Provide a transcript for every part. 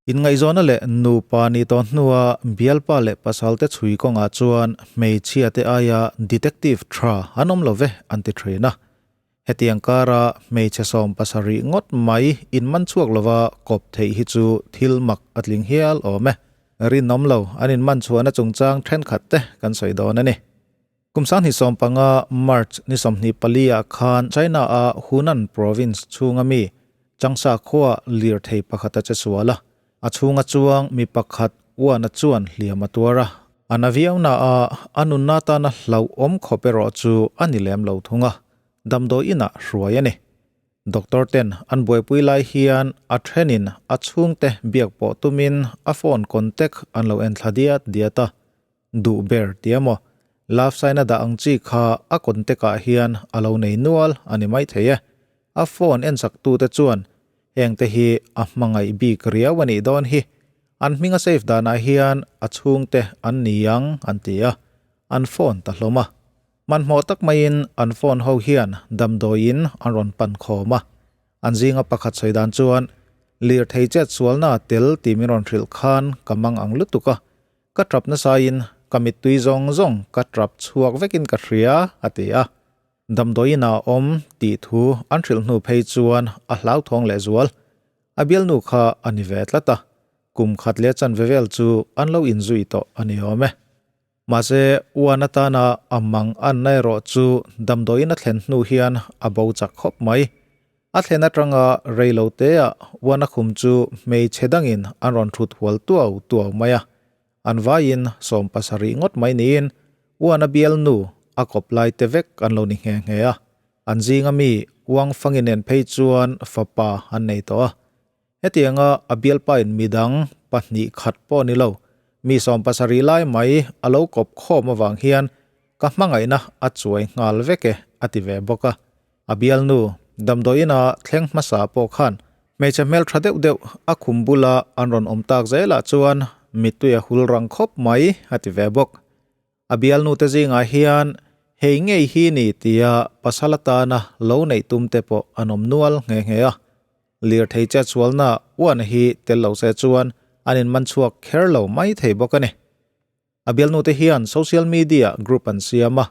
Inngaihzawna leh nupa nih tawh hnua bialpa leh pasalte chhui kawngah chuan hmeichhiate aia detective tha an awm lo ve an ti thin a. Hetiang kara hmeichhe 70 ngawt mai inman chhuak lova kawp theih hi chu thil mak a tling hial awm e. Rinawm lo an inman chhuahna chungchang thenkhat te kan sawi dawn a ni. Kum 2015 March ni 24 ah khan China a Hunan province chhunga mi Changsha khua lirthei pakhat a che sual a, a chhunga chuang mi pakhat uana chuan hliam a tuar a, a na viau na a a nunna tana hlauhawm khawp erawh chu a ni lem lo thung a, damdawi inah hruai a ni. Doctor ten an buaipui lai hian a thenin a chhungte biak pawh tumin a phone contact an lo en thla diat diat a, Duh ber tia maw? Love sign a dah ang chi kha a contact ah hian a lo nei nual a ni maithei e. A phone en sak tute chuan heng te hi a hmangaih bik riau a nih dawn hi. An hming a save danah hian a chhungte an ni ang an ti a, an phone ta hlawm a. Hmanhmawh tak maiin an phone ho hian damdawiin an rawn pan khawm a. An zinga pakhat sawi dan chuan lirthei chet sualna tel tih min rawn hrilh khan ka mang ang lutuk a. Ka trap nasain ka mittui zawng zawng ka trap chhuak vekin ka hria, a ti a. Damdawiin a awm tih thu an hrilh hnu phei chuan a hlauthawng lehzual. A bialnu kha a ni ve tlat a, kum khat leh chanve vel chu an lo inzui tawh a ni awm e. Mahse, uan atana a mang anna erawh chu damdawiin a thlen hnu hian a bo chak khawp mai. A thlen atanga rei lo teah uana khum chu hmeichhe dangin an rawn thut hual tuau tuau mai a. An vaiin 70 ngawt mai niin uana bialnu a kawp lai te vek an lo ni nghe nghe a. An zinga mi uang fangin nen phei chuan fapa an nei tawh a. Hetianga a bialpain midang pahnih khat pawh ni lo, mi 70 lai mai a lo kawp khawm avang hian ka hmangaihna a chuai nghal vek e a ti ve bawk a. A bialnu, damdawiin a thleng hmasa pawh khan hmeichhe hmel tha deuh deuh a khum bula an rawn awm tak zelah chuan mittui a hul rang khawp mai a ti ve bawk. A bialnu te zingah hian hei ngei hi ni tia pasal atana lo neih tum te pawh an awm nual nghe nghe a. Lirthei chetsualna uan hi tel lo se chuan an inman chhuak kher lo mai thei bawk a ni. A bialnu te hian social media group an siam a,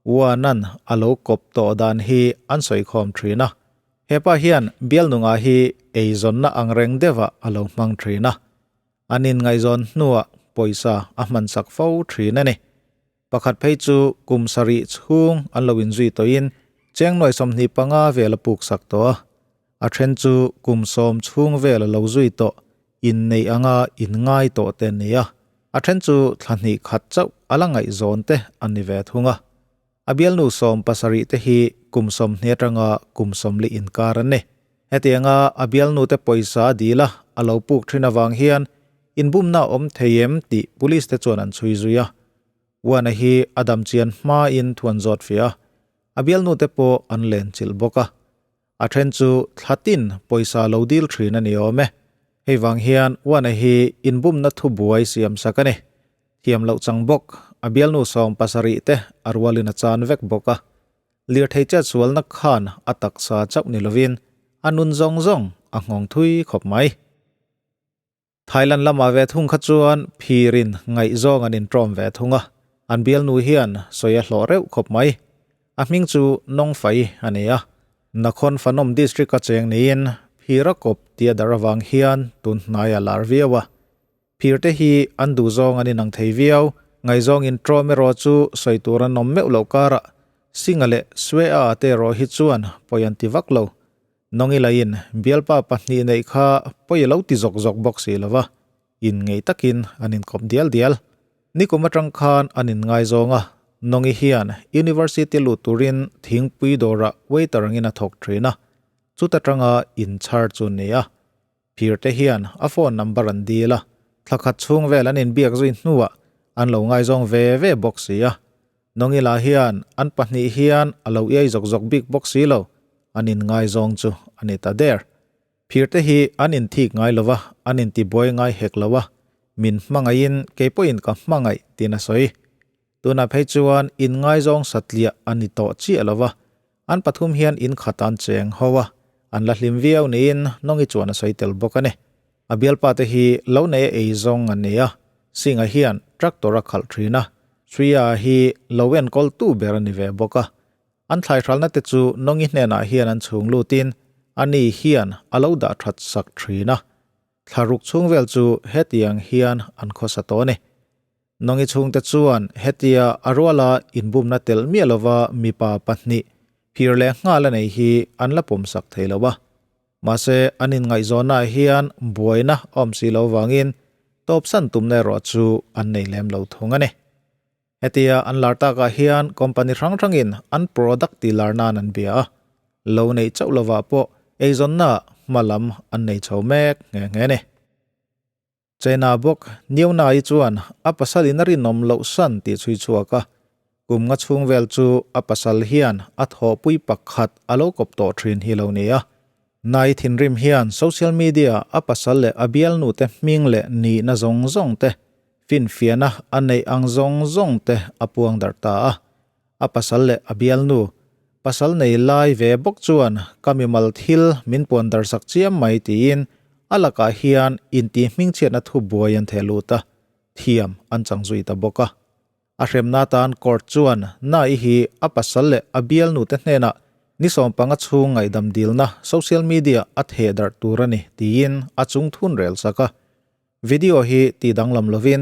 Uanan a lo kawp tawh dan hi an sawi khawm thin a. Hepa hian bialnunga hi eizawnna ang reng deuhah a lo hmang thin a. An inngaihzawn hnuah pawisa a hmansak fo thin a ni. Pakhat phei chu kum sarih chhung an lo inzui tawhin cheng nuai 25 vel a puksak tawh a. A then chu kum 10 chhung vel a lo zui tawh inneih anga inngai tawh te an ni a, a then chu thla hnih khat chauh a la ngaihzawn te an ni ve thung a. A bialnu 70 te hi kum 20 atanga kum 40 inkar an ni. Hetianga a bialnu te pawisa a dil a, a lo puk thin avang hian inbumna a awm thei em tih police te chuan an chhui zui a. Uana hi a dam chian hmain thu an zawt fiah a, a bialnu te pawh an len chilh bawk a. A then chu thla tin pawisa lo dil thin a ni awm e. Hei vang hian Uana hi inbumna thu buai siam sak a ni. Thiam loh chang bawk, a bialnu 70 te a rualin a chan vek bawk a. Lirthei chetsualna khan a taksa chauh ni lovin a nun zawng zawng a nghawng thui khawp mai. Thailand lamah ve thung kha chuan phirin ngaihzawng an inṭawm ve thung a, an bialnu hian sawi a hlawh reuh khawp mai. A hming chu Nongfai a ni a, Nakhon Phanom district a cheng niin phira kawp tia dar avang hian tun hnai a lar viau a. Phir te hi an duhzawng an inang thei viau, ngaihzawng inṭawm erawh chu sawi tur an awm meuh loh karah Singa leh Swe-a te erawh hi chuan pawi an ti vak lo. Nawngi lahin bialpa pahnih neih kha pawi a lo ti zawk zawk bawk si lo va, inngeih takin an inkawp dial dial. Nikum atang khan an inngaizawng a, Nawngi hian University lut turin thingpui dawrah waiter angin a thawk thin a, chuta tanga inchhar chu ni a. Phir te hian a phone number an dil a, thla khat chhung vel an inbiak zui hnuah an lo ngaizawng ve ve bawk si a. Nawngila hian an pahnih hian a lo iai zawk zawk bik bawk si lo, an inngaizawng chu a ni ta der. Phir te hi an inthik ngai lo va, an intibuai ngai hek lo a, min hmangaihin kei pawhin ka hmangaih tiin a sawi. Tunah phei chuan inngaizawng satliah a ni tawh chiah lo va, an pathum hian inkhat an cheng ho a, an la hlim viau niin Nawngi chuan a sawi tel bawk a ni. A bialpa te hi lo nei a ei zawng an ni a, Singh-a hian tractor a khalh thin a, Shriya hi lo enkawl tu ber a ni ve bawk a. An thlaihralna te chu Nongi hnenah hian an chhung lutin ani hian a lo dah that sak thin a. Thlaruk chhung vel chu hetiang hian an khawsa tawh a ni. Nongi chhungte chuan hetia a ruala inbumna telh miah lova mipa pahnih phir leh nghal a nei hi an la pawmsak thei lo a. Mahse, an inngaihzawnnaah hian buaina a awm si lo vangin tawpsan tumna erawh chu an nei lem lo thung a ni. Hetia an lar takah hian company hrang hrangin an product tih lar nan an bia a, lo neih chauh lovah pawh eizawnnaah hma lam an nei chho mek nghe nghe a ni. China bawk Niawnai chuan a pasal in a rinawm loh san tih chhui chhuak a, kum nga chhung vel chu a pasal hian a thawhpui pakhat a lo kawp tawh thin hi lo ni a. Nai thinrim hian social media a pasal leh a bialnu te hming leh nihna zawng zawng te, finfiahna a neih ang zawng zawng te a puang darh ta a. A pasal leh a bialnu, pasal nei lai ve bawk chuan ka mimal thil min puan darhsak chiam mai tiin a lakah hian inti hmingchhiatna thu buai an theh lut a, thiam an chang zui ta bawk a. A hremna atan court chuan Nai hi a pasal leh a bialnu te hnenah ni 15 chhung ngaihdam dilna social media a theh darh tur a ni tiin a chung thun rel sak a. Video hi ti danglam lovin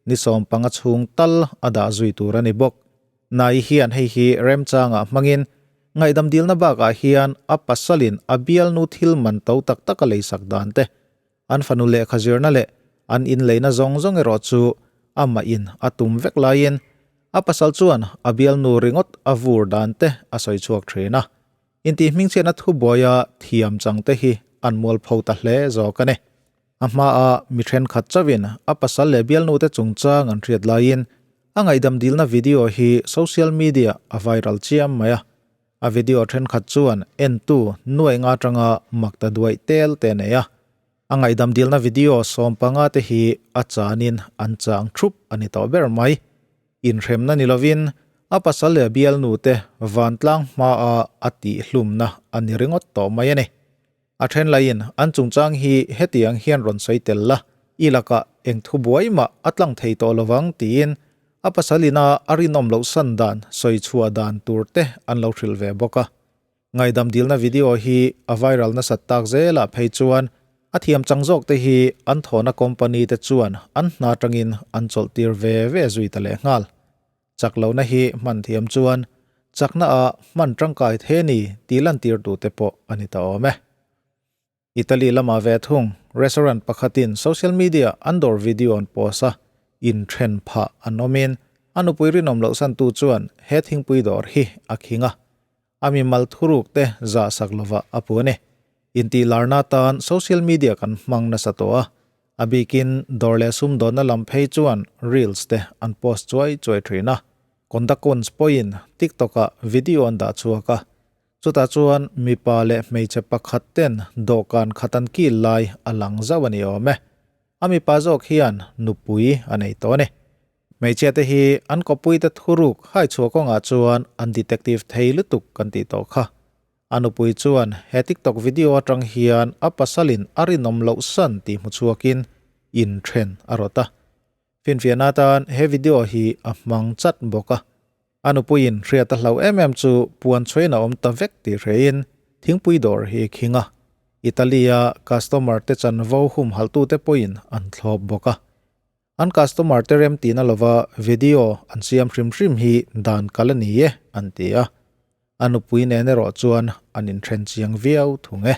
ni 15 chhung tal a dah zui tur a ni bawk. Nai hian hei hi remchangah hmangin ngaihdam dilna bakah hian a pasalin a bialnu thil man to tak tak a leisak dan te, an fanu lehkha zirna leh an inleina zawng zawng erawh chu amah in a tum vek laiin a pasal chuan a bialnu ringawt a vur dan te a sawi chhuak thin a. Intih hmingchhiatna thubuaia thiam chang te hi an mualpho ta hle zawk a ni. A hmaa mi thenkhat chauhin a pasal leh bialnute chungchang an hriat laiin a ngaihdam dilna video hi social media a viral chiam mai a. A video thenkhat chuan entu nuai nga atanga mak ta duaih tel te a nei a. A ngaihdam dilna video 15 te hi a chanin an chang thup a ni tawh ber mai. Inhremna ni lovin a pasal leh bialnute vantlang hmaa a tihhlumna a ni ringawt tawh mai a ni. A then laiin an chungchang hi hetiang hian rawn sawi tel la, i lakah eng thu buai mah a tlang thei tawh lovang tiin a pasal ina a rinawm loh san dan sawi chhuah dan tur te an lo hrilh ve bawk a. Ngaidam dilna video hi a viral nasat tak zelah phei chuan a thiam chang zawk te hi an thawhna company te chuan an hna tangin an chawlh tir ve ve zui ta leh nghal. Chak lohna hi hman thiam chuan chakna ah hman tangkai the ni tih lantir tu te pawh a ni ta awm e. Italy lamah ve thung restaurant pakhatin social media an dawr video an post a, inthen phah an awmin a nupui rinawm loh santu chuan he thingpui dawr hi a khing a, a mimal thuruk te zah sak lovah a pu a ni. Intih larna atan social media kan hmang nasa tawh a, a bikin dawr leh sumdawnna lam phei chuan reels te an post chuai chuai thin a. Kondakons pawhin TikTok ah video an dah chhuak a, chutah chuan mipa leh hmeichhe pakhat ten dawhkan khat an kil lai a lang zauh a ni awm e. A mipa zawk hian nupui a nei tawh a ni. Hmeichhia te hi an kawppuite thuruk hai chhuah kawngah chuan an detective thei lutuk kan tih tawh kha. A nupui chuan he TikTok video atang hian a pasalin a rinawm loh san tih hmu chhuakin inthen a rawt a. Finfiahna atan he video hi a hmang chat bawk a. A nupuiin hriat a hlau em em chu puan chhuain a awm ta vek tih hrein thingpui dawr hi a khing a. Italy-a customer te chanvo humhalhtute pawhin an thlawp bawk a. An customer te rem tihna lova video an siam hrim hrim hi dan kal a ni e an ti a, a nupui nen erawh chuan an inthen chiang viau thung e.